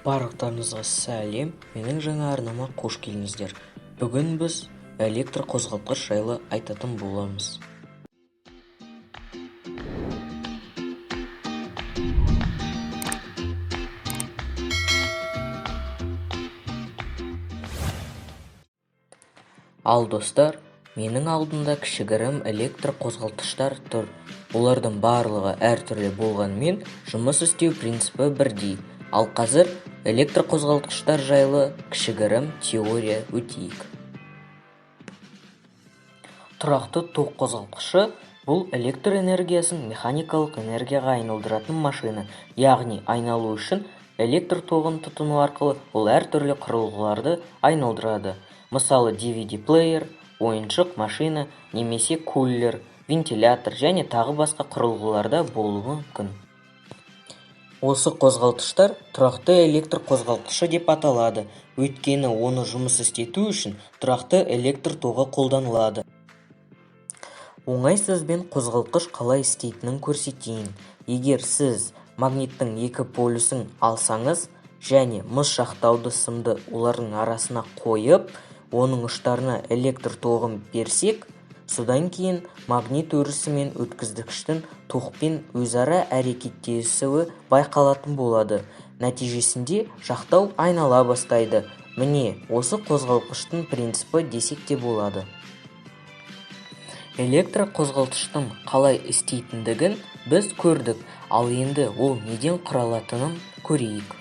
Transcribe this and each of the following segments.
Барлықтарыңызға сәлем! Менің жаңа арнама қош келдіңіздер. Бүгін біз электр қозғалтқыш жайлы айтатын боламыз. Ал достар, менің алдымда кішігірім электр қозғалтқыштар тұр. Олардың барлығы әртүрлі болғанымен, жұмыс істеу принципі бірдей. Ал қазір электр қозғалтқыштар жайлы кішігірім теория өтейік. Тұрақты ток қозғалтқышы бұл электр энергиясын механикалық энергияға айналдыратын машина, яғни айналу үшін электр тоғын тұтыну арқылы ол әртүрлі құрылғыларды айналдырады. Мысалы, DVD-плеер, ойыншық машина немесе кулер, вентилятор және тағы басқа құрылғыларда болуы мүмкін. Осы қозғалтқыштар тұрақты электр қозғалтқышы деп аталады, өйткені оны жұмыс істету үшін тұрақты электр тоғы қолданылады. Оңай сөзбен қозғалтқыш қалай істейтінін көрсетейін. Егер сіз магниттің екі полюсін алсаңыз және мыс жақтауды сымды олардың арасына қойып, оның ұштарына электр тоғын берсек, содан кейін магнит өрісі мен өткізгіштің тоқпен өзара әрекеттесуі байқалатын болады. Нәтижесінде жақтау айнала бастайды. Міне, осы қозғалтқыштың принципі десек те болады. Электр қозғалтқыштың қалай істейтіндігін біз көрдік, ал енді ол неден құралатынын көрейік.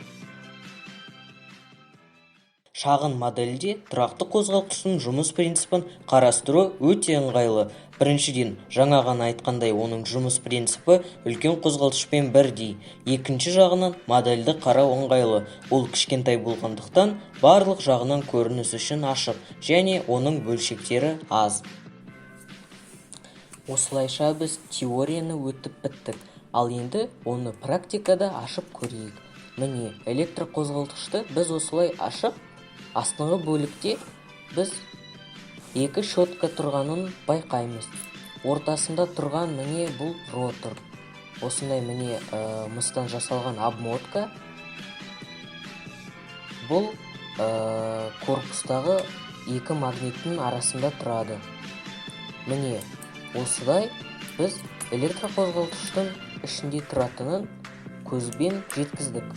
Шағын модельде тұрақты қозғалтқыштың жұмыс принципін қарастыру өте ыңғайлы. Біріншіден, жаңа ғана айтқандай, оның жұмыс принципі үлкен қозғалтқышпен бірдей. Екінші жағынан, модельді қарау ыңғайлы. Ол кішкентай болғандықтан, барлық жағынан көрініс үшін ашық және оның бөлшектері аз. Осылайша біз теорияны өтіп біттік, ал енді оны практикада ашып көрейік. Міне, электр қозғалтқышты біз осылай ашып, астыңғы бөлікте біз екі щетка тұрғанын байқаймыз. Ортасында тұрған міне бұл ротор. Осындай міне мыстан жасалған обмотка. Бұл корпустағы екі магниттің арасында тұрады. Міне, осылай біз электр қозғалтқыштың ішінде тұратынын көзбен жеткіздік.